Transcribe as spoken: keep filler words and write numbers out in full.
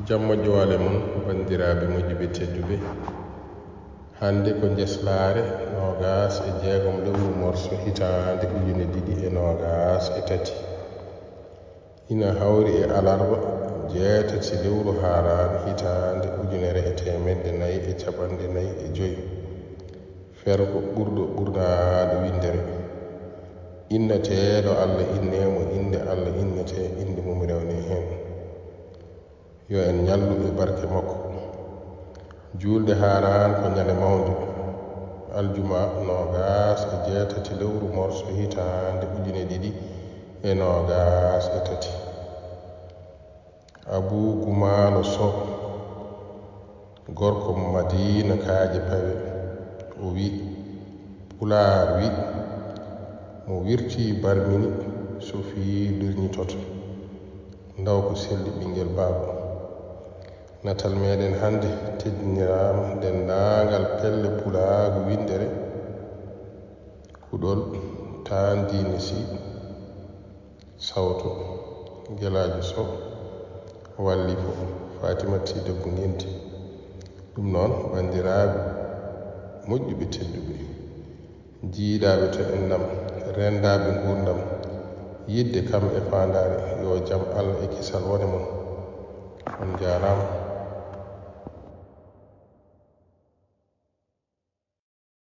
Jam moƴƴo wale mon, banndiraaɓe moƴƴuɓe tedduɓe. Hannde ko njeslaare noogaas e jeegom lewru morso hitaande ujine ɗiɗi e noogaas e tati. Ina hawri e alarba jeetati lewru haaraan hitaande ujunere e teemedde nayi e capanɗe nayi e joy. Fergo ɓurɗo ɓurnaaɗo winndere. Inneteeɗo Alla innee mo, innde Alla innetee, innde mum rewnee heen. Yo en ñallu e barke makko. Juulde haaraan ko ñande mawnde, aljuma noogaas e jeetati lewru morso hitaande ujine ɗiɗi e noogaas e tati. Abuu Gumaalo Soh, gorko mo Madiina Kaaƴe Pawe, o wi, Pulaar wi, mo wirtii barmini, so fii lirñitoto. Ndaw ko selli ɓinngel baaba. Natal meɗen hannde teddiniraama denndaangal pelle pulaagu winndere, kuɗol taan diine si sawto gelaajo so wallifo Fatimata Sy debbo ngenti. Ɗum noon, banndiraaɓe moƴƴuɓe tedduɓe, jiidaaɓe to ennam, renndaaɓe nguurndam, yiɗde kam e faandaare, yo jam Alla e kisal wone mon. On njaaraama.